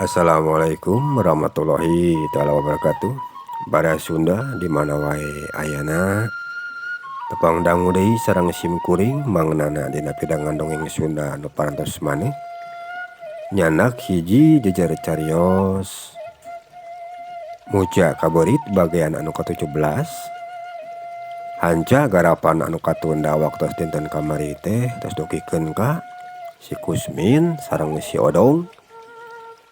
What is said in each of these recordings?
Assalamualaikum warahmatullahi taala wabarakatuh. Baraya Sunda di mana wae ayana tepang dangu deui sareng sim kuring mangnana dina pidangan dongeng Sunda anu parantos maneh nyanak hiji jejer carios Muja kabeurit bagian anu ka-17 hanca garapan anu katunda waktos dinten kamari teh tos dugikeun ka si Kusmin sareng si Odong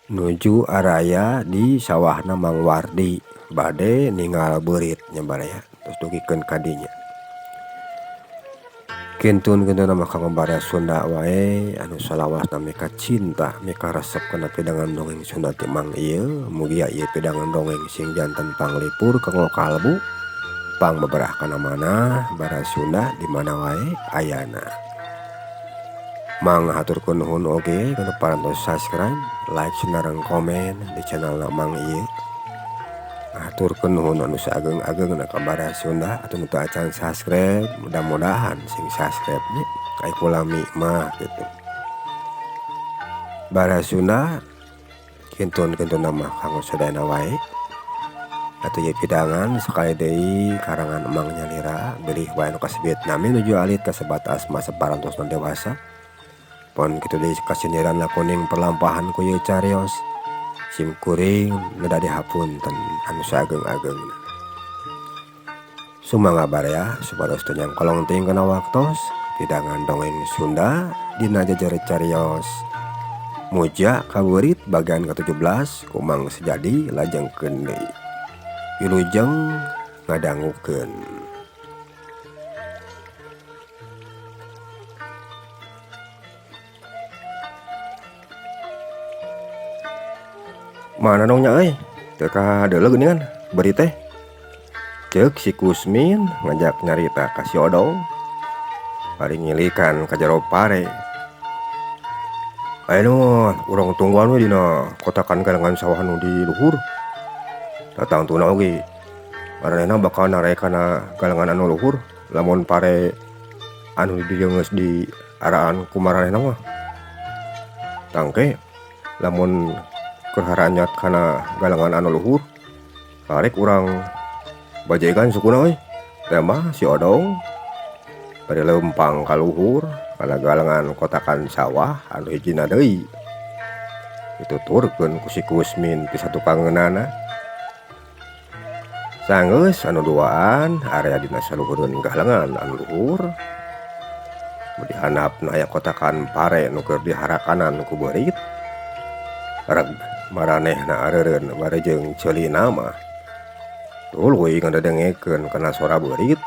nuju araya di sawahna Mang Wardi bade ningal beurit nya baraya tos dugikeun ka dinya. Kintun-kintun mah kanggo baraya Sunda wae anu salawasna mika cinta mika resep kana pidangan dongeng Sunda ti Mang ieu mugia ieu pidangan dongeng sing janten panglipur kanggo kalbu pangbeberah kana manah baraya Sunda di mana wae ayana. Mang haturkeun nuhun oge kana parantos subscribe, like, sareng komen di channel Mang ieu. Haturkeun nuhun anu saageng-ageungna ka baraya Sunda atuh nu teu acan subscribe mudah-mudahan sing subscribe nya ai kulami mah kitu. Baraya Sunda kintun-kintun mah kanggo sadayana wae. Atuh ieu pidangan sakali deui karangan Emang nyalira bilih wae anu kasebut nami nuju alit kasebat asma saparantosna dewasa. Pon kitu deui kasindiran kuning perlampahan ku ieu carios. Sim kuring neda dihapunten anu saageng-ageungna. Sumangga baraya supados teu nyangkolong teuing kana waktos pidangan dongeng Sunda dina jejer carios Muja kabeurit bagian ka-17 ku Mang Sejadi lajengkeun deui. Wilujeng ngadangukeun. Mana dong nya euy? Teu kadeuleu geuningan beurit teh. Ceuk si Kusmin ngajak nyarita ka si Odong. Bari ngilikan ka jero pare. Ayeuna urang tungguan we dina kotakan galengan sawah nu di luhur. Datang tuna oge maranehna bakal narae kana galengan anu luhur lamun pare anu di dieu geus di araan ku maranehna mah. Tangke lamun keur haranyat kana galengan anu luhur karek urang bajegan sukuna euy. Teh mah si Odong bari leumpang ka luhur kana galengan kotakan sawah anu hijina deui. Dituturkeun ku si Kusmin ti satukangeunana. Sanggeus anu duaan area dina saluhureun galengan anu luhur. Di handapna aya kotakan pare nu keur diharakanan ku beurit. Reg maranehna areureun bari jeung ceulina mah. Tuluy ngadedengekeun kana sora beurit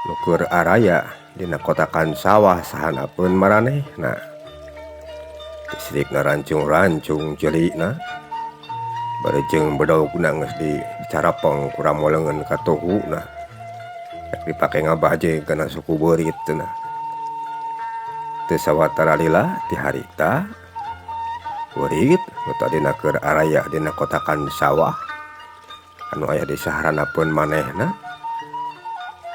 nu keur araya dina kotakan sawah sahandapeun maranehna. Listrik rancung-rancung ceulina. Bari jeung bedogna geus dicarapeng ku ramoleungeun ka tuhuna. Rek dipake ngabaje kana suku beurit cenah. Teu sawatara lila ti harita beurit nu tadina keur araya dina kotakan sawah anu aya di saharanapeun manehna.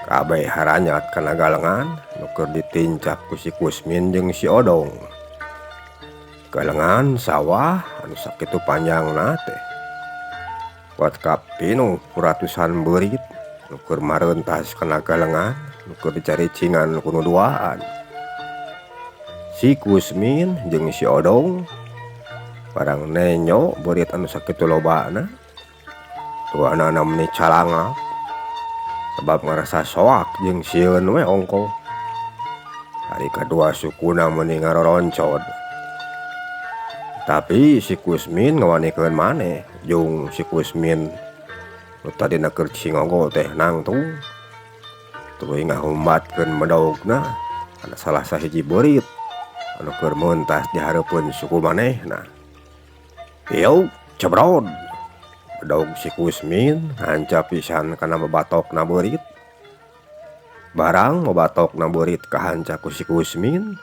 Kabeh haranyat kana galengan nu keur ditincak ku si Kusmin jeung si Odong. Galengan sawah anu sakitu panjangna teh kuat kapinuh ku ratusan beurit nu keur mareuntas kana galengan nu keur dicaricingan ku nu duaan. Si Kusmin jeung si Odong barang nenyo beurit anu sakitu lobana. Duanana meni calangap sebab ngarasa soak jeung sieun we ongkoh. Hari kadua sukuna meuni ngaroroncod. Tapi si Kusmin ngawanikeun maneh jeung si Kusmin nu tadina keur cingogo teh nangtung. Tuluy ngahumbatkeun bedogna kana salah sahiji beurit anu keur meuntas di hareupeun suku manehna. Ieu cebrod. Bedog si Kusmin hanca pisan kana babatokna beurit. Barang babatokna beurit kahanca ku si Kusmin.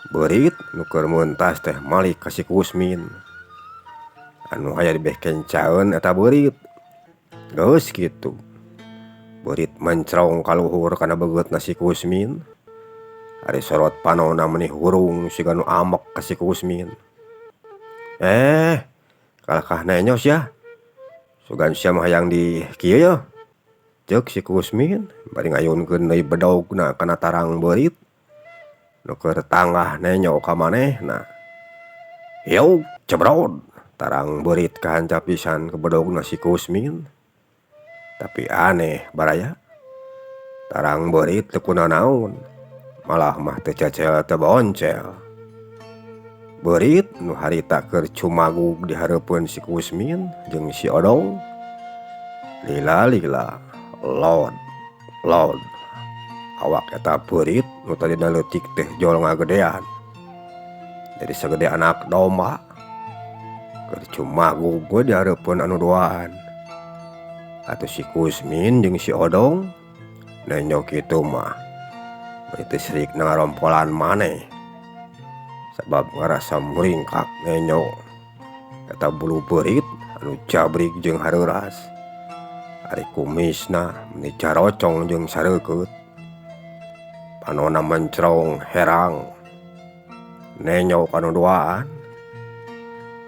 Beurit nu keur meuntas teh malik ka si Kusmin. Anu aya di beh kencaeun eta beurit. Geus kitu. Beurit mencrong ka luhur kana begeutna si Kusmin. Ari sorot panonna meni hurung siga nu ambek ka si Kusmin. Eh kalakah nenyo sia sugan sia mah hayang di kieu yeuh ceuk si Kusmin bari ngayunkeun deui bedogna kana tarang beurit nu keur tanggah nenyo ka manehna. Hiuk cebrod tarang beurit kahancap pisan ku bedogna si Kusmin. Tapi aneh baraya tarang beurit teu kunanaon malah mah teu cecel teu boncel. Beurit nu harita keur cumagug di hareupeun si Kusmin jeung si Odong lila-lila lod lod awak eta beurit nu tadina leutik teh jol ngagedean jadi sagede anak domba keur cumagug we di hareupeun anu duaan. Atuh si Kusmin jeung si Odong nenyo kitu mah bari teu sirikna ngarompolan maneh sabab ngarasa muringkak nenyo eta bulu beurit anu jabrik jeung hareuras ari kumisna meni carocong jeung sareukeut panonna mencrong herang nenyo ka nu duaan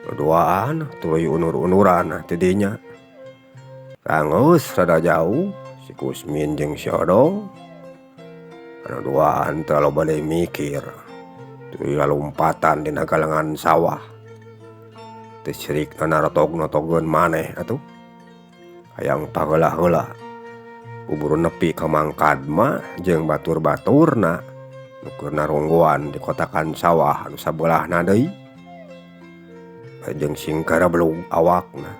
nu duaan tuluy unur-unuran ti dinya. Ranggeus rada jauh si Kusmin jeung si Odong anu duaan teh loba deui mikir tuluy lalumpatan dina galengan sawah teu sirikna narotog-notogeun maneh atuh hayang paheula-heula buburu nepi ka Mang Kadma jeung batur-baturna nu keur narungguan di kotakan sawah anu sabelahna deui jeung sing gareblug awakna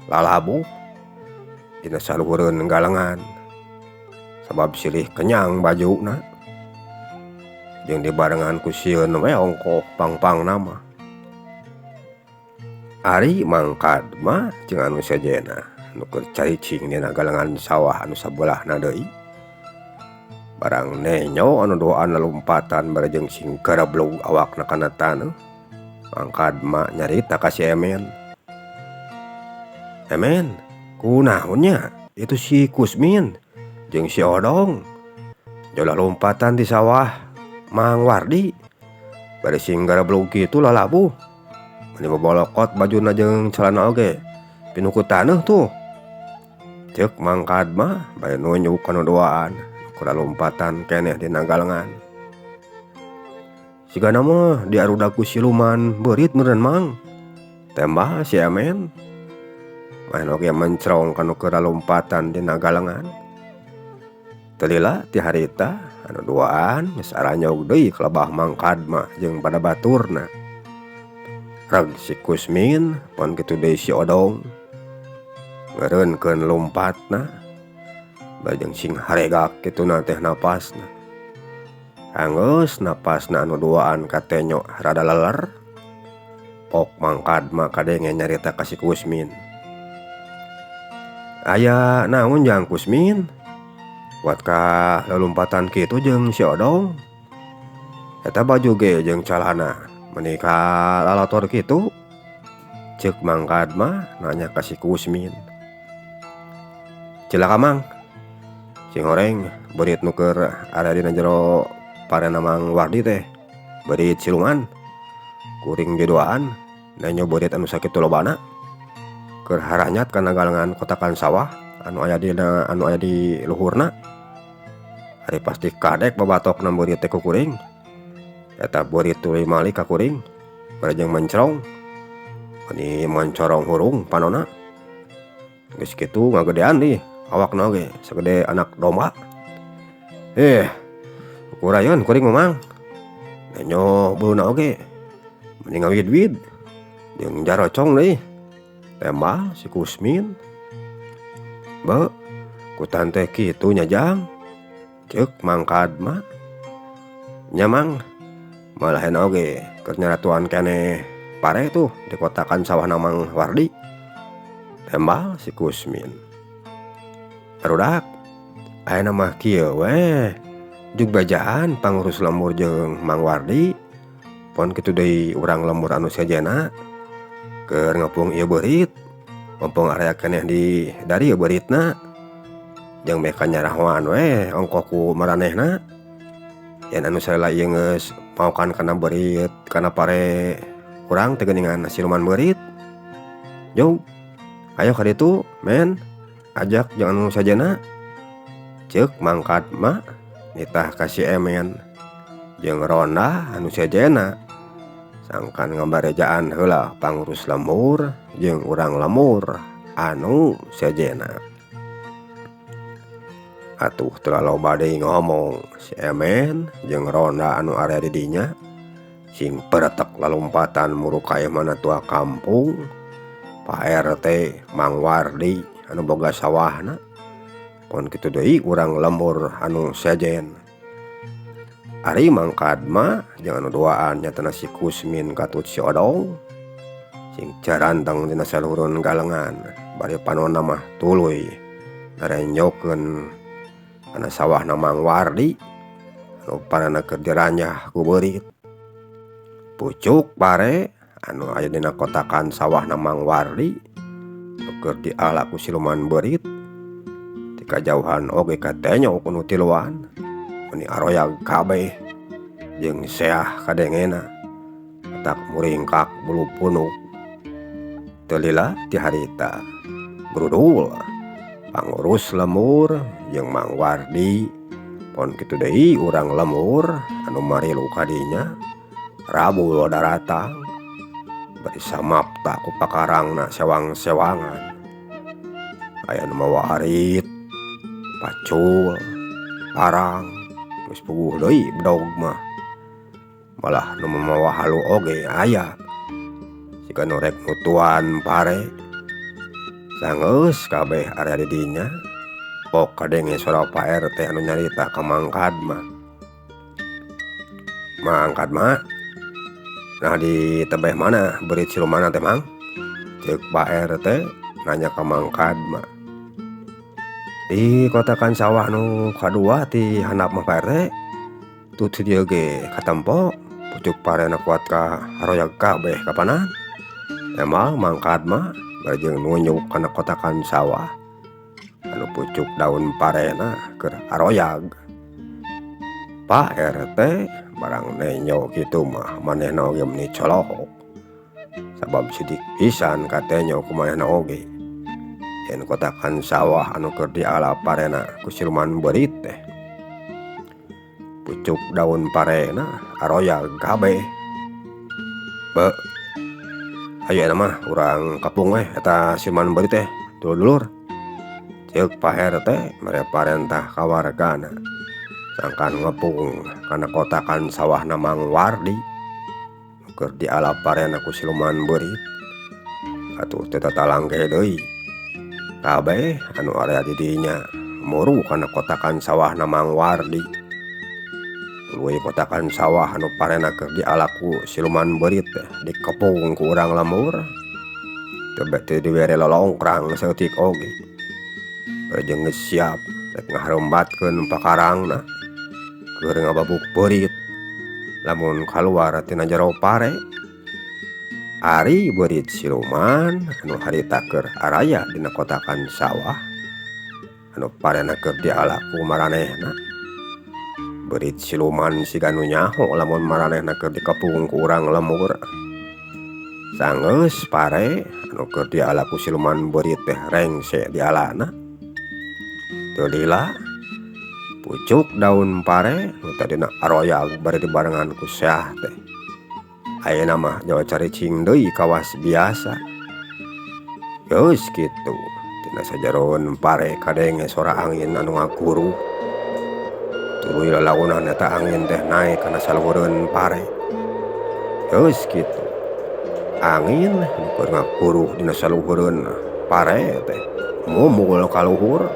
lalabuh dina saluhureun galengan sabab silih kenyang bajuna jeung dibarengan ku sieun we ongkoh pang-pangna mah. Ari Mang Kadma jeung anu sejenna nu keur caricing dina galengan sawah anu sabelahna deui barang nenyo anu duaan lalumpatan bari jeung sing gareblug awakna kana taneuh. Mang Kadma nyarita ka si Emen, Emen kunaon nya itu si Kusmin jeung si Odong jolah lompatan di sawah Mang Wardi bari sing gareblug kitu lalabuh meni bobolokot bajuna jeung celana oge pinuh ku taneuh tuh ceuk Mang Kadma bari nunjuk kana duaan ku lompatan keneh dina galengan. Sigana mah diarudag ku siluman beurit meureun Mang tembah si Emen manehna oge mencrong kana keur lompatan dina galengan. Teu lila ti harita anu duaan geus aranyog deui ka lebah Mang Kadma jeung pada baturna. Reg si Kusmin pon kitu deui si Odong ngeureunkeun lompatna bari jeung sing haregak kituna teh napasna. Anggeus napasna anu duaan katenyo rada leler pok Mang Kadma kadenge nyarita ka si Kusmin. Aya naon jang Kusmin kuat ka lolumpatan kitu jeung si Odong eta baju ge jeung calana meni ka lalotor kitu ceuk Mang Kadma nanya ka si Kusmin. Cilaka Mang sing horeng beurit nu keur aya dina jero parena Mang Wardi teh beurit siluman kuring diduaan nenyo beurit anu sakitu lobana keur haranyat kana galengan kotakan sawah anu aya dina anu aya di luhurna. Ari pasti kadek babatokna beurit teh ku kuring eta beurit tuluy malik ka kuring bari jeung mencrong meni moncorong hurung panonna geus kitu ngagedean deui awakna oge sagede anak domba. Kurayeun kuring mah Mang nenyo buluna oge meni ngawid-wid jeung jarocong deui tembal si Kusmin. Beuh kutan teh kitu nya Jang ceuk Mang Kadma. Nya Mang malahan oge keur nyaratuan keneh pare tuh di kotakan sawahna Mang Wardi tembal si Kusmin. Barudak ayeuna mah kieu we jug bejaan pangurus lembur jeung Mang Wardi pon kitu deui urang lembur anu sejenna keur ngepung ieu beurit mumpung area keneh di dari ieu beuritna jeung meh kanyarahoan we ongkoh ku maranehna yen anu salila ieu geus maokan kana beurit kana pare Urang teh geuningan siluman beurit. Jung, ayo ka ditu men, ajak jeung anu sejenna. Ceuk Mang Kadma nitah ka si Emen jeung Ronda anu sejenna. Sangkan ngabarejaan heula pangurus lembur jeung urang lembur anu sejenna. Atuh teu laloba deui ngomong si Emen jeung Ronda anu area di dinya sing peretek lalumpatan muru ka imahna tua kampung Pak RT Mang Wardi anu boga sawahna. Pon kitu deui urang lembur anu sejen. Ari Mang Kadma jeung anu duaan nyatana si Kusmin katut si Odong sing caranteng dina saluhureun galengan bari panonna mah tuluy narenjokeun kana sawahna Mang Wardi anu parana keur diranjah ku beurit. Pucuk pare anu aya dina kotakan sawahna Mang Wardi nu keur diala ku siluman beurit. Ti kajauhan oge katenyo ku nu tiluan meni aroyag kabeh jeung seah kadengena tak muringkak bulu punuk. Teu lila ti harita brudul pangurus lembur jeung Mang Wardi pon kitu deui urang lembur anu marilu ka dinya rabul daratang bari samapta ku pakarangna sewang-sewangan. Aya nu mawa arit, pacul, parang, geus puguh deui bedog mah. Malah nu mamawa halu oge aya siga nu rek nutuan pare. Sanggeus kabeh area di dinya pok kadenge sora Pak RT anu nyarita ka Mang Kadma. Mang Kadma, nah di tebeh mana beurit silumanna teh Mang? Ceuk Pak RT nanya ka Mang Kadma. Di kotakan sawah nu kadua ti handap mah Pak RT. Tut di dieu ge katempo pucuk parena kuat ka haroyag kabeh kapanan. Emang Mang Kadma bari jeung nunjuk kana kotakan sawah anu pucuk daun parena keur haroyag. Pak RT barang nenyo kitu mah manehna oge meuni colohok. Sabab sidik pisan katenyo ku manehna oge. Yen kotakan sawah anu keur diala parena ku siluman beurit teh. Pucuk daun parena aroyag kabeh. Be, ayo eta mah urang kapung we eta siluman beurit teh dulur-dulur. Ceuk Pak RT mere parentah ka wargana. Sangkan ngepung kana kotakan sawahna Mang Wardi nu keur diala parena ku siluman beurit. Atuh teu tatalangge deui. Kabeh anu area di dinya muru kana kotakan sawahna Mang Wardi. Tuluy kotakan sawah anu parena keur diala ku siluman beurit teh dikepung ku urang lembur. Teu dibere lolongkrang saeutik oge. Bari jeung geus siap rek ngaharembatkeun pakarangna keur ngababuk beurit lamun kaluar tina jero pare. Ari beurit siluman anu harita keur araya dina kotakan sawah anu parena keur diala ku maranehna. Beurit siluman siga nu nyaho lamun maranehna keur dikepung ku urang lembur. Sanggeus pare anu keur diala ku siluman beurit teh rengse dialana. Teu lila pucuk daun pare nu tadina aroyag bari dibarengan ku seah teh. Ayeuna mah jauh caricing deui kawas biasa. Geus kitu tina sajaroeun pare kadenge sora angin anu ngaguruh. Tuluy lalaunan eta angin teh naek kana saluhureun pare. Geus kitu angin nu keur ngaguruh dina saluhureun pare teh mumul ka luhur.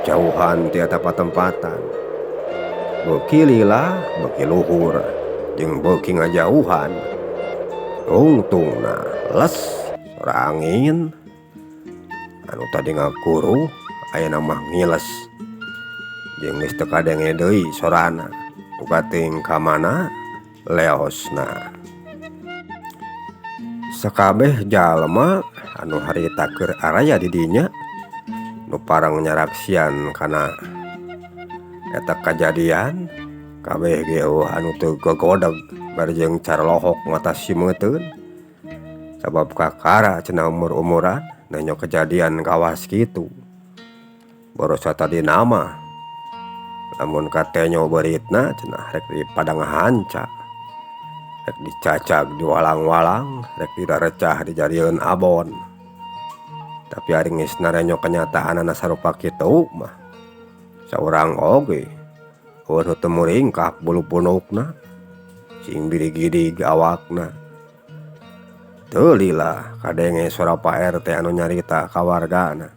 Jauhan ti eta patempatan. Beuki lila beuki luhur jeung beuki ngajauhan. Tungtungna les sora angin anu tadi ngaguruh ayeuna mah ngiles jeung geus teu kadenge deui sorana. Duka teuing ka mana leosna. Sakabeh jalma anu harita keur araya di dinya nu parang nyaraksian kana eta kajadian kabeh ge eueuh anu teu gogodeg. Bari jeung carolohok mata simeuteun sabab kakara cenah umur-umuran nenjo kejadian kawas kitu. Borosa tadi nama lamun katenyo beuritna cenah rek di padang hanca, rek dicacag diwalang-walang, rek dirarecah dijadieun abon. Tapi ari geus narenyo kenyataanana sarupa kitu mah saurang oge eueuh nu teu muringkak bulu pundukna, sing birigidig awakna. Teu lila kadenge sora Pak RT anu nyarita ka wargana.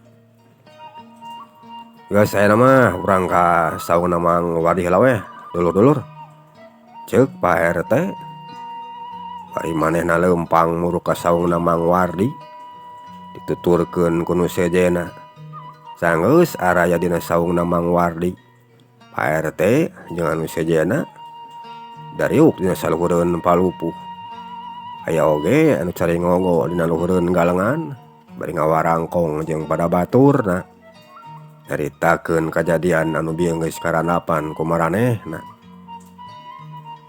Geus ayeuna mah urang ka saungna Mang Wardi heula weh dulur-dulur. Ceuk Pak RT bari manehna leumpang muruk ka saungna Mang Wardi dituturkeun ku nu sejenna. Sanggeus araya dina saungna Mang Wardi, Pak RT jeung anu sejenna dariuk dina saluhureun palupuh. Aya oge anu cari ngogo dina luhureun galengan bari ngawarangkong jeung pada baturna nyaritakeun kajadian anu bieu geus karandapan ku maranehna.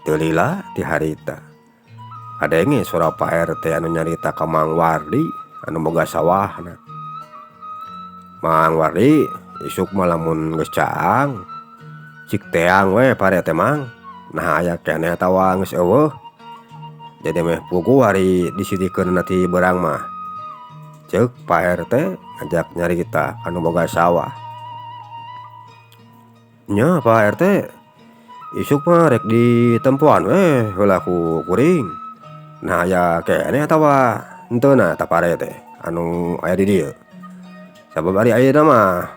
Teu lila ti harita kadenge sora Pak RT anu nyarita ka Mang Wardi anu boga sawahna. Mang Wardi isuk mah lamun geus caang cik teang we pare teh Mang, nah aya keneh atawa geus eueuh. Jadi meh puguh ari disidikeun ti beurang mah. Ceuk Pak RT ngajak nyarita anu boga sawah. Nya Pak RT isuk mah rek ditempoan we heula ku kuring. Nah aya keneh atawa henteu na ta pare teh anu aya di dieu. Sabab ari ayeuna mah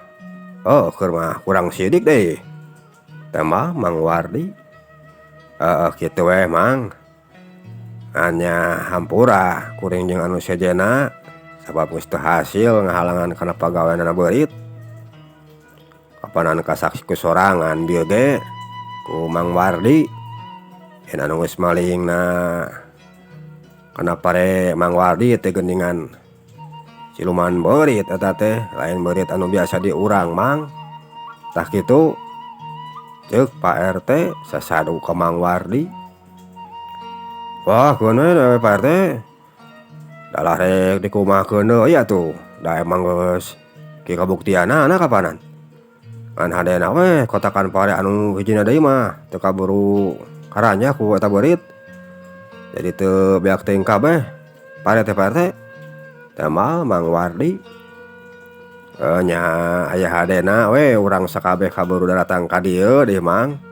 oh keur mah kurang sidik deui. Tambah Mang Wardi. Heeh kitu we Mang. Anya hampura kuring jeung anu sejenna sabab geus teu hasil ngahalangan kana pagaweanana beurit. Kapanan kasaksi ku sorangan bieu ge ku Mang Wardi yen anu geus malingna kana pare Mang Wardi teh geuningan siluman beurit eta teh lain beurit anu biasa di urang Mang. Tah kitu ceuk Pak RT sasadu ka Mang Wardi. Wah keun we Pak RT dalah rek dikumahakeun deui atuh da emang geus kieu kabuktianana kapanan. Ngan hadena we kotakan pare anu hijina deui mah teu kaburu karanjah ku eta beurit. Jadi teu beak teuing kabeh pare teh Pak RT. Tambah Mang Wardi. Nya aya hadena we urang sakabeh kaburu daratang ka dieu deui Mang.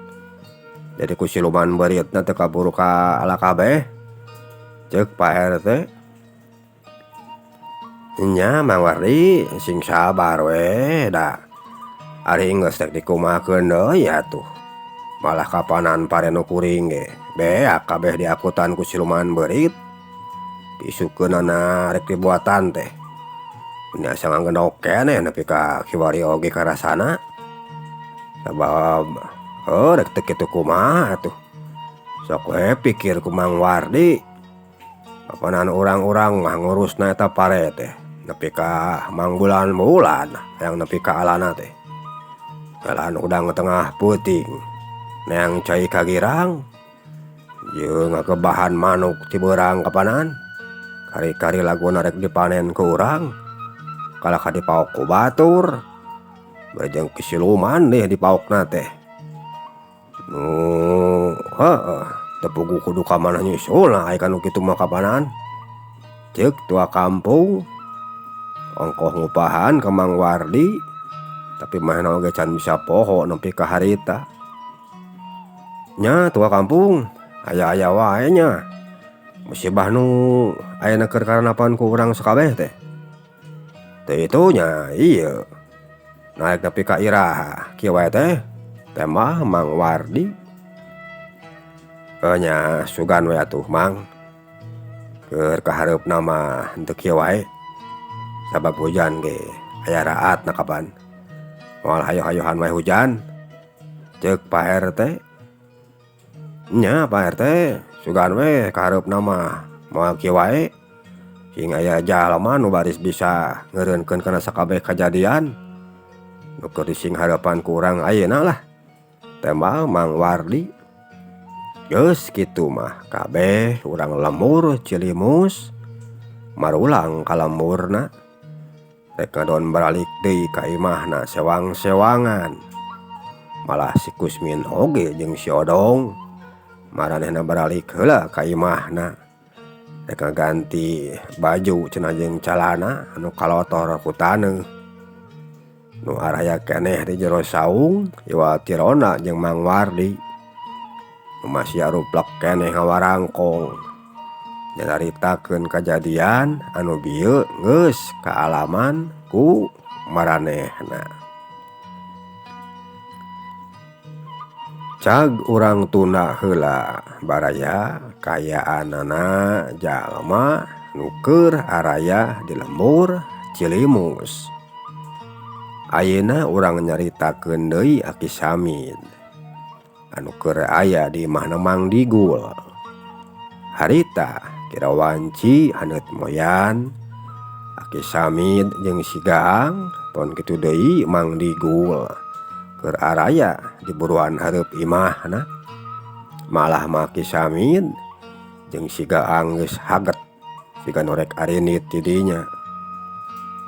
Jadi ku siluman beuritna teu kaburu ka ala kabeh. Ceuk Pak RT. Nya Mang Wardi sing sabar we da ari geus rek dikumahakeun deui atuh. Malah kapanan pare nu kuring ge beak kabeh diakutan ku siluman beurit. Isukeunana rek dibuatan teh. Ini asa nganggendok keneh nepi ka kiwari oge karasana. Sabab heuh rek teu kitu kumaha atuh. Sok we pikir ku Mang Wardi. Kapanan urang-urang mah ngurusna eta pare teh nepi ka mangbulan-bulan hayang nepi ka alana teh. Jalan udang tengah peuting neang cai kagirang jeung ngagebahan manuk ti beurang kapanan. Kari-kari laguna rek dipanen ku urang kalah ka dipaok ku batur. Bari jeung kisiluman deh dipaokna teh. Nu heueuh teu puguh kudu ka mana nyusulna aya kanu kitu mah kapanan. Ceuk tua kampung ongkoh ngupahan ka Mang Wardi tapi manehna oge can bisa poho nepi ka harita. Nya tua kampung aya-aya wae nya musibah nu ayeuna keur karanapan ku urang sakabeh teh. Teu itu nya ieu naek nepi ka iraha kieu wae teh tembah Mang Wardi. Nya sugan we atuh Mang keur kahareupna mah henteu kieu wae sabab hujan ge aya raatna kapan. Moal hayo-hayohan wae hujan. Ceuk Pak RT. Nya Pak RT sugan we kahareupna mah moal kieu wae sing aya jalma nu baris bisa ngeureunkeun kana sakabeh kajadian nu keur disingharepan ku urang ayeuna lah. Tembal Mang Wardi. Geus kitu mah kabeh urang lembur Cilimus marulang ka lemburna rek ngadon baralik deui ka imahna sewang-sewangan. Malah si Kusmin oge jeung si Odong maranehna baralik heula ka imahna rek ngaganti baju cenah jeung calana anu kalotor ku taneuh. Nu araya keneh di jero saung iwal ti Ronda jeung Mang Wardi. Nu masih aruplek keneh ngawarangkong nyaritakeun kajadian anu bieu geus kaalaman ku maranehna. Cag urang tunda heula baraya kayaanana jalma nu keur araya di lembur Cilimus. Ayeuna urang nyaritakeun deui Aki Samid anu keur aya di imahna Mang Digul. Harita kira wanci haneut moyan Aki Samid jeung si Gaang pon kitu deui Mang Digul keur araya di buruan hareup imahna. Malah mah Aki Samid jeung si Gaang geus haget siga nu rek arinit ti dinya.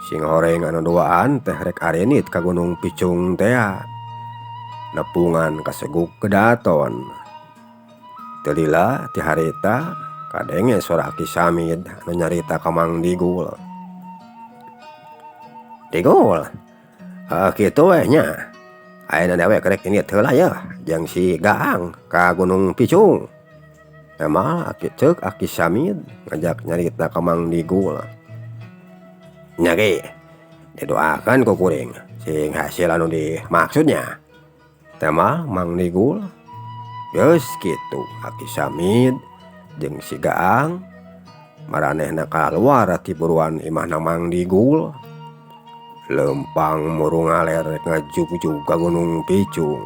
Sing horeng anu duaan teh rek arinit ka Gunung Picung tea. Nepungan kaseguk kedaton. Teu lila ti harita kadenge sora Aki Samid anu nyarita ka Mang Digul. Digul, kitu weh nya. Ayeuna dewek rek indit heula yeuh jeung si Gaang ka Gunung Picung. Emal aki ceuk Aki Samid ngajak nyarita ka Mang Digul. Nya ge didoakeun ku kuring sing hasil anu dimaksudnya. Temal Mang Digul. Geus kitu Aki Samid jeung si Gaang maranehna kaluar ti buruan imahna Mang Digul. Leumpang murung ngaler rek ngajugjug ka Gunung Picung.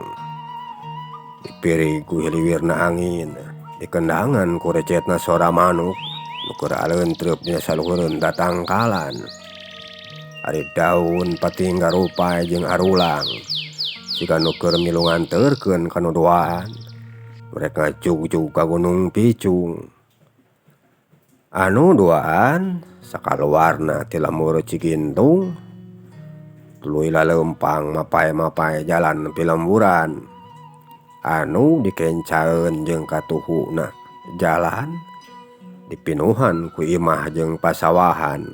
Dipirig ku hiliwirna angin, dikendangan ku recetna sora manuk nu keur aleuntreub dina saluhureun tatangkalan. Ari daun pating garupa jeung arulang siga nu keur milu nganteurkeun ka nu duaan. Rek ngajugjug ka Gunung Picung. Anu duaan sakaluarna ti lembur Cigintung tuluy laleumpang mapay-mapay jalan pilemburan anu dikencaeun jeung katuhuna jalan dipinuhan ku imah jeung pasawahan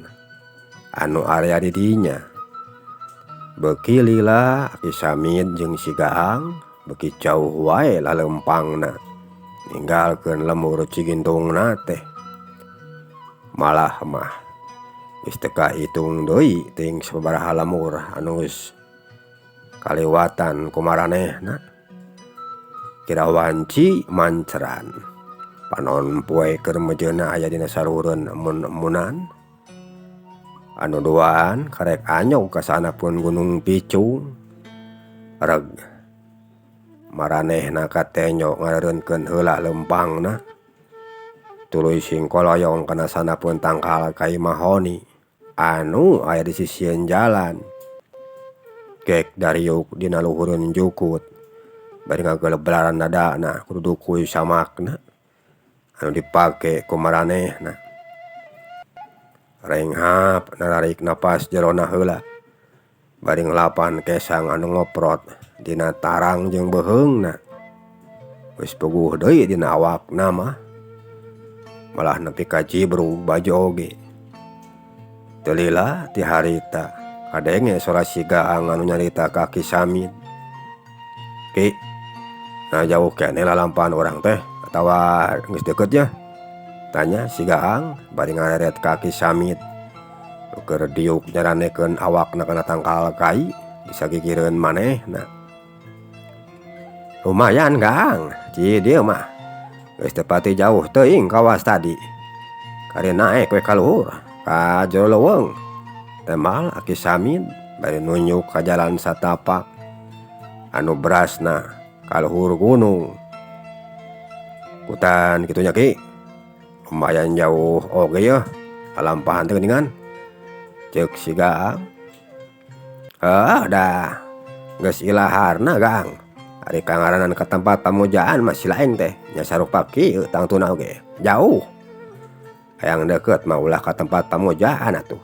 anu area di dinya. Beuki lila Aki Samid jeung si Gaang beuki jauh wae laleumpangna ninggalkeun lembur Cigintungna teh. Malah mah geus teu kahitung deui teuing sababaraha lembur anu geus kaliwatan ku maranehna. Kira wanci manceran panon poe keur mejeuna aya dina saluhureun emun-emunan. Anu duaan karek anyog ka sahandapeun Gunung Picung. Reg maranehna katenyo ngareureunkeun heula leumpangna. Tuluy singkoloyong kana sahandapeun tangkal kai mahoni anu aya di sisieun jalan. Gek dariuk dina luhureun jukut bari ngageleblaran dadana kudu dukuy samakna anu dipake ku maranehna. Renghap nararik napas jerona heula bari ngelapan kesang anu ngoprot dina tarang jeung beuheungna. Geus puguh deui dina awakna mah. Malah nepi ka cibrug baju oge. Teu lila ti harita kadenge sora si Gaang anu nyarita ka Ki Samid. Ki, nah jauh keneh lalampahan urang teh atawa geus deukeut nya? Tanya si Gaang bari ngareret ka Ki Samid. Nu keur diuk nyaranekeun awakna kana tangkal kai disagigireun manehna. Lumayan Gaang, ci dieu mah. Geus teu pati jauh teuing kawas tadi. Kari naek we ka luhur ka jero leuweung. Temal Aki Samid bari nunjuk ka jalan satapak anu berasna ka luhur gunung. Kutan kitu nya Ki. Lumayan jauh oge yeuh lalampahan teh geuningan. Ceuk si Gaang. Heuh dah geus ilaharna Gaang. Ari kangaranan ka tempat pamujaan mah si lain teh nya sarupa kieu tangtuna oge jauh. Hayang deukeut mah ulah ka tempat pamujaan atuh.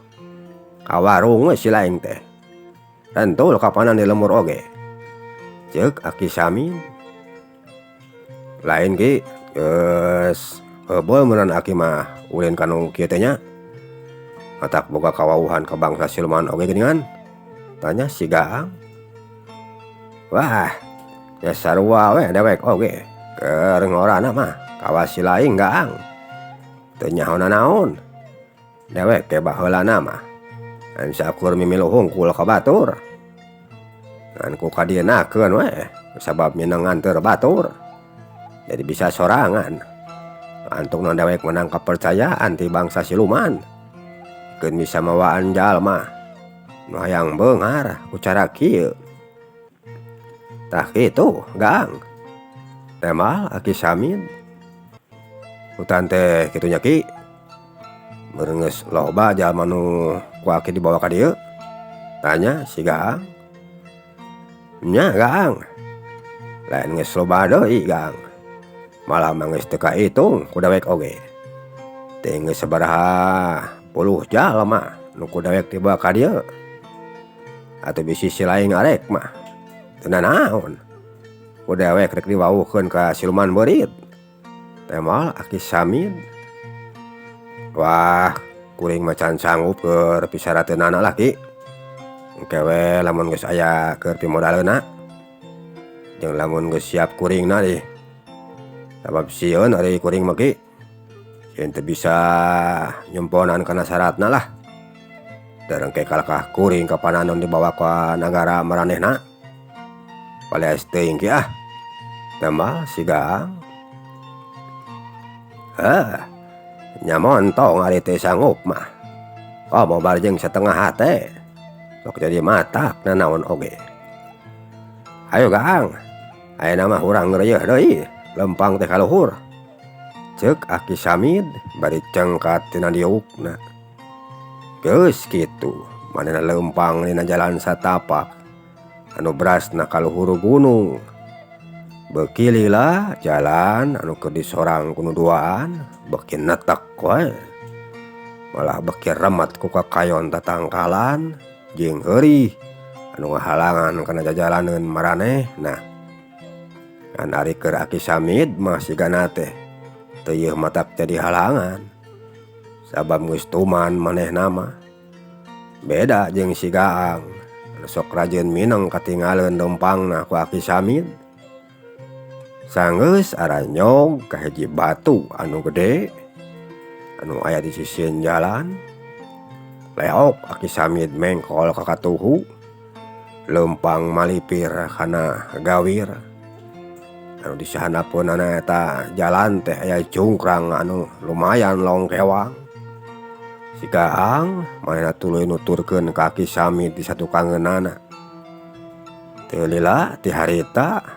Ka warung we si lain teh. Rentul kapanan di lembur oge. Ceuk Aki Samin. Lain Ki, geus heubeul meureun aki mah ulin ka nu kieu teh nya. Matak boga kawauhan ka bangsa siluman oge geuningan. Tanya si Gaang. Wah, nya sarua we dewek oge. Keur ngorana mah kawas si lain Gaang. Teu nyaho nanaon. Dewek ge baheulana mah ngan saukur mimilu hungkul ka batur. Ngan ku kadienakeun we sabab mineng nganteur batur. Jadi bisa sorangan. Antungna dewek menang kepercayaan ti bangsa siluman. Keun bisa mawaan jalma nu hayang beunghar ku cara kieu. Tah kitu Gaang. Tembal Aki Samin. Hutan teh kitu nya Ki. Meureun geus loba jalma nu ku aki dibawa ka dieu. Tanya si Gaang. Nya Gaang. Lain geus loba deui Gaang. Malah mah geus teu kahitung ku dewek oge. Teh geus sabaraha puluh jalma nu ku dewek dibawa ka dieu. Atuh bisi si lain arek mah teu nanaon. Ku dewek rek diwawuhkeun ka siluman beurit. Tembal Aki Samin. Wah, kuring mah can sanggup keur pisarateunana lah Ki. Engke we lamun geus aya keur pimodaleunna. Jeung lamun geus siap kuringna dih. Sabab sieun ari kuring mah Ki. Sieun teu bisa nyemponan kana syaratna lah. Darengke kalakah kuring kapanan dibawa ka nagara maranehna. Paleas teuing Ki ah. Tembal si Gaang. Heh, nya montong ari teu sanggup mah. Komo bari jeung satengah hate. Sok jadi matak nanaon oge. Hayu Gaang, ayeuna mah urang ngreuyeah deui, lempang teh ka luhur. Ceuk Aki Samid bari cengkat tina diukna. Geus kitu, manehna leumpang dina jalan satapak anu berasna ka luhur gunung. Beuki lila jalan anu keur disorang ku nu duaan beuki netek we. Malah beuki remet ku kakayon tatangkalan jeung eurih anu ngahalangan kana jajalaneun maranehna. Ngan ari keur Aki Samid mah sigana teh teu matak jadi halangan. Sabab geus tuman manehna mah. Beda jeung si Gaang anu sok rajin mineng katinggaleun leumpangna ku Aki Samid. Sanggeus aranyog ka hiji batu anu gede anu aya di sisieun jalan. Leok Aki Samid mengkol ka katuhu, leumpang malipir kana gawir. Anu di sahandapeunana eta jalan teh aya cungkrang anu lumayan longkewang. Si Gaang manehna tuluy nuturkeun ka Aki Samid di satukangeunana. Teu lila ti harita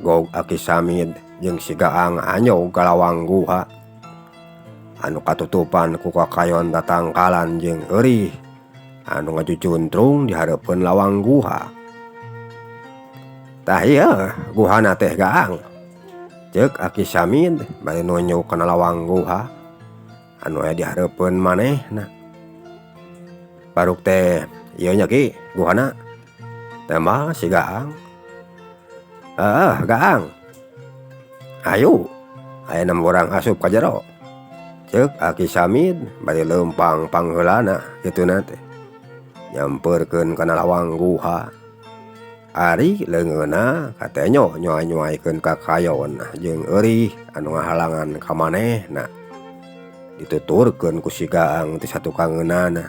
gog Aki Samid jeung si Gaang anyog ka lawang guha anu katutupan ku kakayon tatangkalan jeung eurih anu ngajucuntrung di hareupeun lawang guha. Tah ieu guhana teh Gaang. Ceuk Aki Samid bari nunjuk kana lawang guha anu aya di hareupeun manehna. Baruk teh ieu nya Ki guhana. Tembal si Gaang. Heeh Gaang. Hayu ayeuna mah urang asup ka jero. Ceuk Aki Samid bari leumpang pangheulana kituna teh. Nyampeurkeun kana lawang guha. Ari leungeunna katenyo nyuai-nyuaikeun kakayon jeung eurih anu ngahalangan ka manehna. Dituturkeun ku si Gaang ti satukangeunana.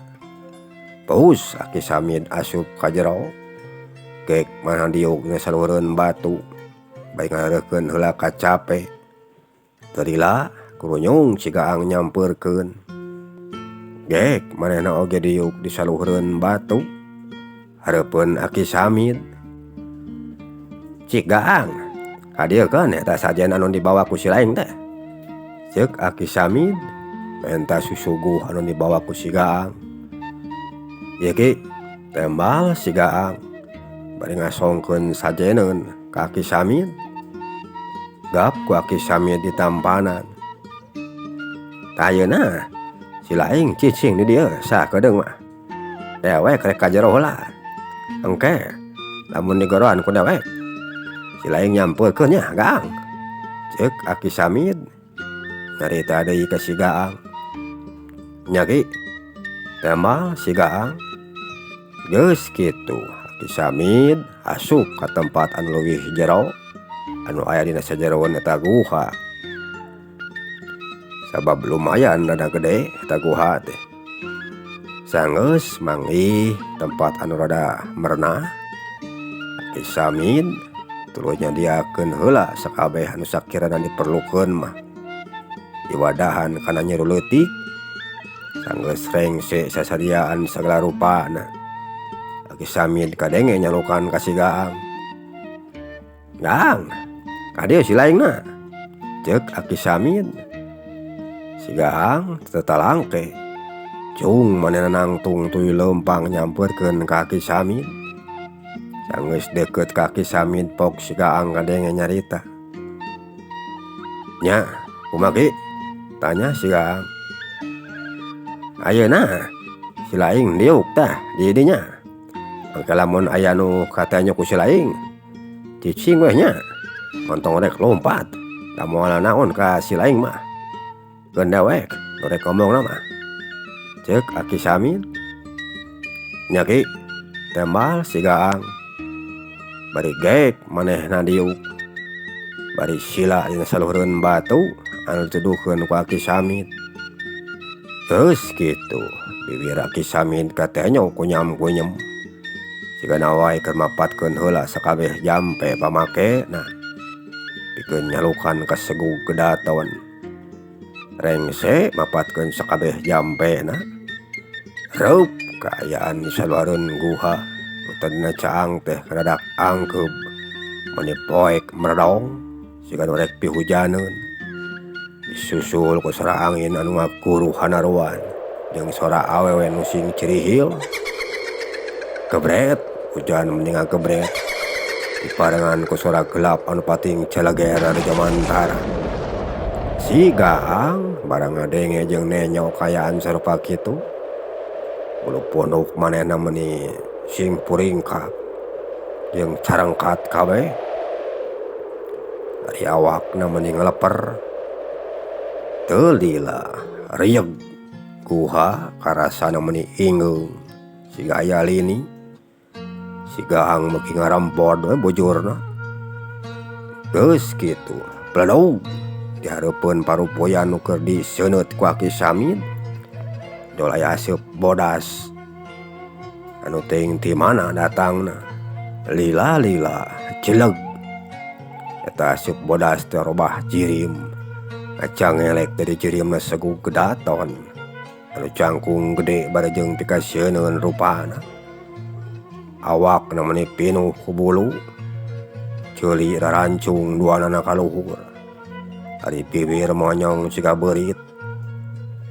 Paus Aki Samid asup ka jero. Gek manehna diuk dina saluhureun batu bari ngareukeun heula kacape. Teu lila kurunyung si Gaang nyampeurkeun. Gek manehna oge diuk di saluhureun batu hareupeun Aki Samid. Cik Gaang, kadieukeun eta sajen anu dibawa ku si lain teh. Ceuk Aki Samid menta susuguh anu dibawa ku si Gaang. Ieu Ki, tembal si Gaang bari ngasongkeun sajeneun Ka Aki Samid. Gap ku Aki Samid ditampanan. Tah ayeuna si laing cicing di dieu sakedeung mah. Dewek rek ka jero heula. Engke lamun digoroan ku dewek si laing nyampeurkeun nya Gaang. Ceuk Aki Samid nyarita deui ka si Gaang. Nya Ki, tembal si Gaang. Geus kitu Aki Samid asup ka tempat anu leuwih jero anu aya dina sajeroeun eta guha. Sabab lumayan rada gede eta guha teh. Sanggeus manggih tempat anu rada merenah, Aki Samid tuluy nyadiakeun heula sakabeh anu sakirana diperlukeun mah. Diwadahan kana nyiru leutik, sanggeus rengse sasadiaan sagala rupana. Aki Samid kadenge nyalukan ka si Gaang. Gaang, ka dieu si laingna. Ceuk Aki Samid. Si Gaang teu talangke. Cung manehna nangtung tuluy leumpang nyampeurkeun ka Aki Samid. Sanggeus deukeut ka Aki Samid pok si Gaang kadenge nyarita. Nya, kumaha Ki? Tanya si Gaang. Ayeuna si laing diuk tah di dinya. Engke lamun aya nu katenyo ku si laing, cicing weh nya. Montong rek lompat, da moal naon ka si laing mah. Keun dewek nu rek ngomongna mah. Ceuk Aki Samid. Nya Ki, tembal si Gaang. Bari geek manehna diuk. Bari sila dina saluhureun batu anu dituduhkeun ku Aki Samid. Geus kitu bibir Aki Samid katenyo kunyam-kunyem. Sigana wae keur mapatkeun heula sakabeh jampe pamakena. Pikeun nyalukan ka segug kedaton. Rengse mapatkeun sakabeh jampena. Reup kaayaan di saluareun guha nu tadina caang teh kadadak angkeub mani poek meredong siga nu rek pihujaneun. Disusul ku sora angin anu ngaguruh hanaruan jeung sora awewe nu sing cirihil. Gebret hujan meni ngagebret diparengan ku sora gelap anu pating celeger ari jamantara. Si Gaang barang ngadenge jeung nenyo kaayaan sarupa kitu. Bulu punduk manehna meuni sing puringkak jeung carengkat kabeh. Ari awakna meuni ngaleper. Teu lila rieg guha karasana meuni ingeung siga aya lini. Si Gaang beuki ngarempod we bujurna. Geus kitu pledog dihareupeun parupuyan nu keur diseuneut ku Aki Samid. Jol aya aseup bodas anu teuing ti mana datangna. Lila-lila jeleg eta aseup bodas teh robah jirim. Ngacangelek dari jirimna segug kedaton anu cangkung gede barejeng pikasieun rupana. Awakna meuni pinuh ku bulu, ceuli rarancung duanana ka luhur. Ari bibir monyong siga beurit,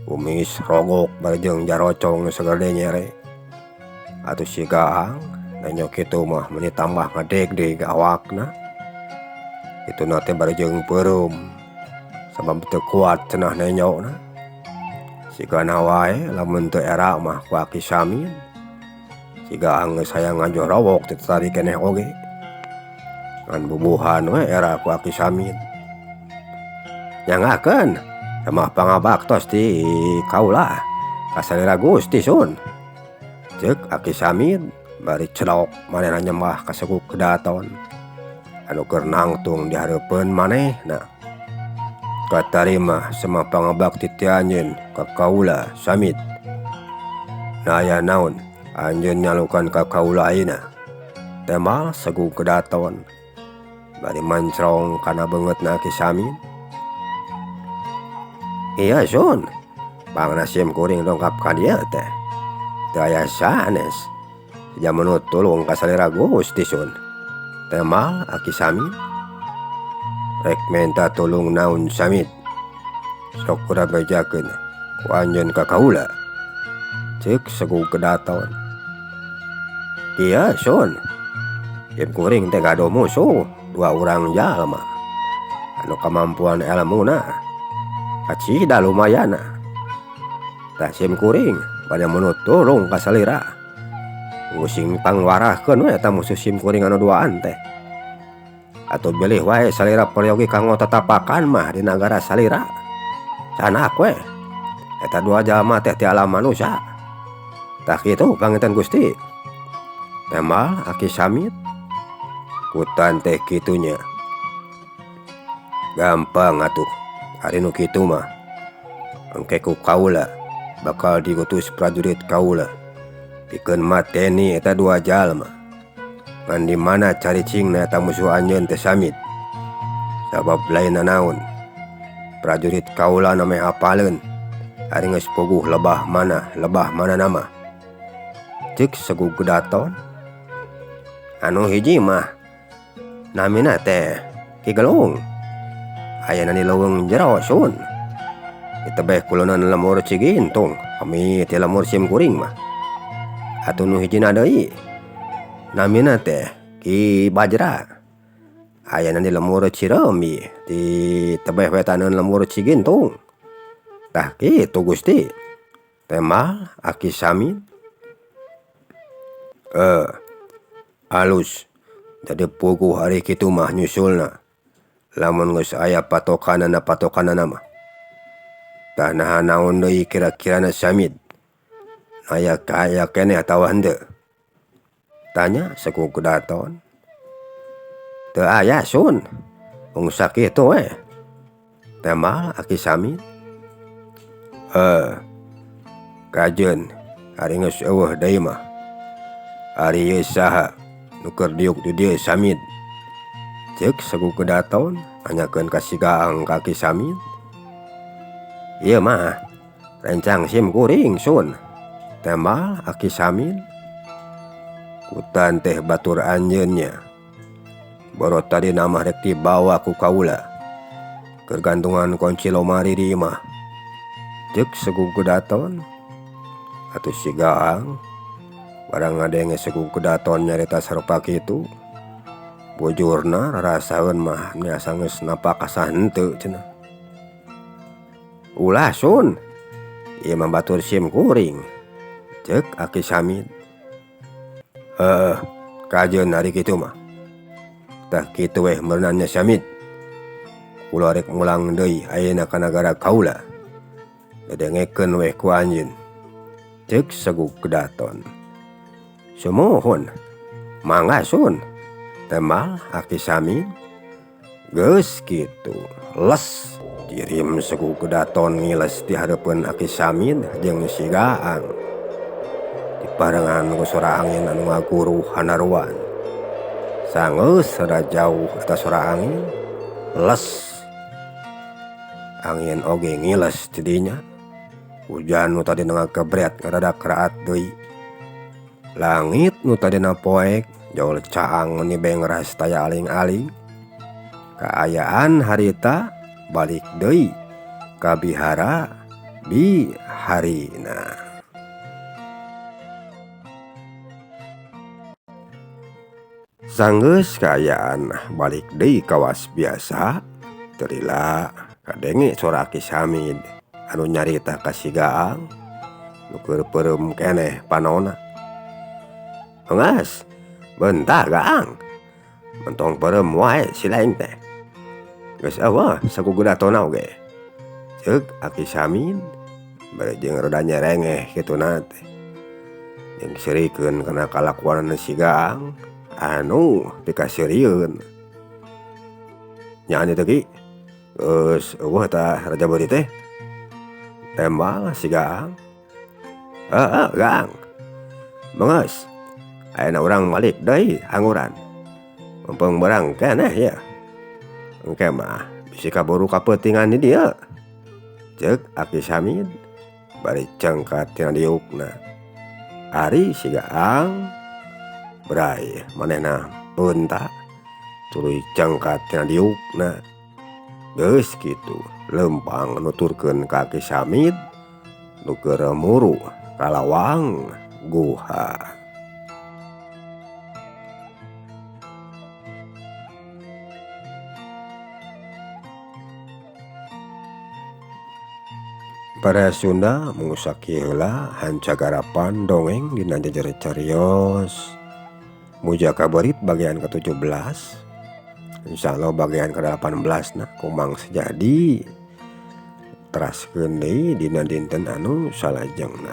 kumis rogok barejeng jarocong sagede nyere. Atuh si Gaang nenyo kitu mah meuni tambah ngadegdeg awakna. Kituna teh barejeng peureum sabab teu kuat cenah nenyona. Sigana wae lamun teu era mah ku Aki Samid. Si Gaang geus hayang ngajorowok teu tadi keneh oge. Ngan bubuhan we era ku Aki Samid. Nyanggakeun samah pangabaktos ti kaula ka salira Gusti Sun. Ceuk Aki Samid bari cedok manehna nyembah ka segug kedaton anu keur nangtung di hareupeun manehna. Katarima semah pangabakti ti anjeun ka kaula Samid. Naya naon anjeun nyalukan ka kaula ayeuna. Tembal segug kedaton bari mancrong kana beungeutna Aki Samid. Iya Sun, pangna sim kuring dongkap ka dieu teh. Teu aya sanes. Jaman nu tulung ka salira Gusti Sun. Tembal Aki Samid. Rek menta tulung naon Samid. Sok urang bejakeun ku anjeun ka kaula. Ceuk segug kedaton. Iya Sun, sim kuring teh gaduh musuh. Dua urang jalma anu kamampuan elmuna kacida lumayanna. Tah sim kuring bade munut tulung ka salira sing pangwarahkeun we eta musuh sim kuring anu duaan teh. Atuh bilih wae salira peryogi kanggo tatapakan mah di nagara salira. Candak we eta dua jalma teh ti alam manusa. Tah kitu panginten Gusti. Tembal Aki Samid kutan teh kitu nya. Gampang atuh ari nu kitu mah engke ku kaula bakal diutus prajurit kaula pikeun mateni eta dua jalma. Ngan di mana caricingna eta musuh anjeun teh Samid. Sabab lain nanaon prajurit kaula na meh apaleun ari geus puguh lebah mana nama. Ceuk Segu Kedaton anu hiji mah namina teh Ki Gelung ayana di leuweung jero sun. Ditebeh kulonan lemur Cigintung kami ti lemur sim kuring mah. Atuh nu hijina deui namina teh Ki Bajra ayana di lemur Cireumi di tebeh wetaneun lemur Cigintung. Tah kitu Gusti. Tembal Aki Samid. Alus jadi puguh ari kitu mah nyusulna lamun geus aya patokanana mah. Tah naha naon deui kira-kirana Samid aya kaya keneh atawa henteu? Tanya Segu Kedaton. Teu aya sun mung sakitu we. Tembal Aki Samid. Kajeun ari geus eueuh deui mah. Ari ieu saha nu keur diuk di dieu Samid? Ceuk Segu Kedaton nanyakeun ka si Gaang ka Ki Samid. Ieu mah rencang sim kuring sun. Tembal Aki Samid. Kutan teh batur anjeun nya. Boro tadi mah rek dibawa ku kaula. Keur gantungan kunci lomari di imah. Ceuk Segu Kedaton. Atuh si Gaang barang ngadenge Segu Kedaton nyarita sarupa kitu. Bujurna rarasaeun mah nya geus napak asa henteu cenah. Ulah sun, ieu mah batur sim kuring. Ceuk Aki Samid. Heuh, kajeun ari kitu mah. Tah kitu weh meureunan nya Samid. Kula rek mulang deui ayeuna ka nagara kaula. Dadengekeun weh ku anjeun. Ceuk Segu Kedaton. Sumuhun, mangga sun. Tembal Aki Samid. Geus kitu, les kirim Segu Kedaton ngiles di hareupeun Aki Samid jeung si Gaang. Diparengan ku sora angin anu ngaguruh hanaruan. Sanggeus rada jauh eta sora angin, les. Angin oge ngiles ti dinya. Hujan nu tadina ngakebret ngadadak raat deui. Langit nu tadina poek jol caang ni bengras taya aling-aling. Kaayaan harita balik deui ka bihara biharina. Sanggeus kaayaan balik deui kawas biasa, teu lila kadenge sora Ki Samid anu nyarita ka si Gaang nu keur peureum keneh panona. Engas, bentar Gaang, mentong peureum wae si lain teh. Geus eueuh Segu Kedaton oge. Ceuk Aki Samid bari jeung rada nyerengeh kituna teh. Jeung seurikeun kana kalakuanana si Gaang anu pikaseurieun. Nya teh Ki, geus eueuh tah Raja Beuri teh. Tembal si Gaang. Heeh Gaang. Beungeus. Ayeuna urang balik deui hanguran. Mumpung beurang keneh ya. Engke mah bisi kaburu kapeutingan di dieu. Ceuk Aki Samid bari cengkat tina diukna. Ari si Gaang bray manehna beunta tuluy cengkat tina diukna. Geus kitu leumpang nuturkeun ka Aki Samid nu keur muru ka lawang guha. Baraya Sunda mung sakieu heula hancagarapan dongeng dina jejer carios Mujaka Beurit bagian ke-17. Insyaallah bagian ke-18 na ku Mang Sejadi teraskeun deui dina dinten anu salajengna.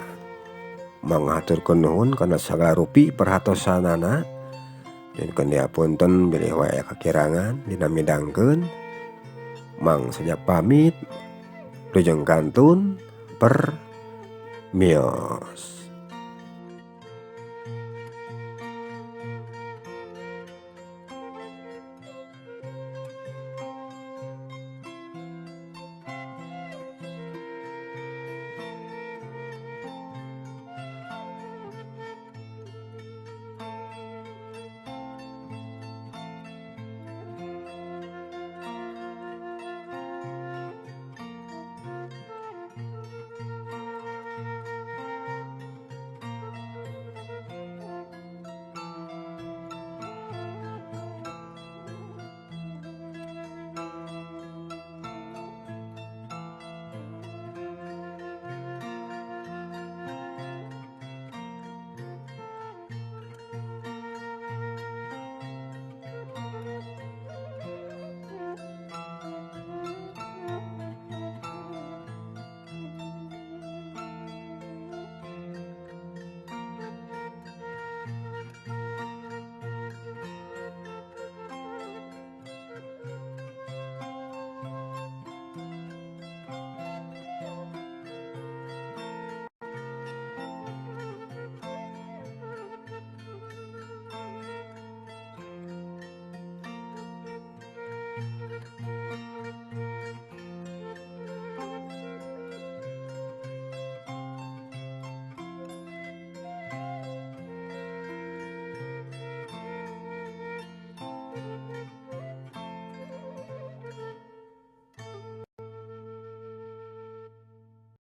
Manghaturkeun nuhun kana sagala rupi perhatosanana. Nyuhunkeun dihapunten bilih wae aya kakirangan dina midangkeun. Mang Seja pamit. Lujeng kantun permios.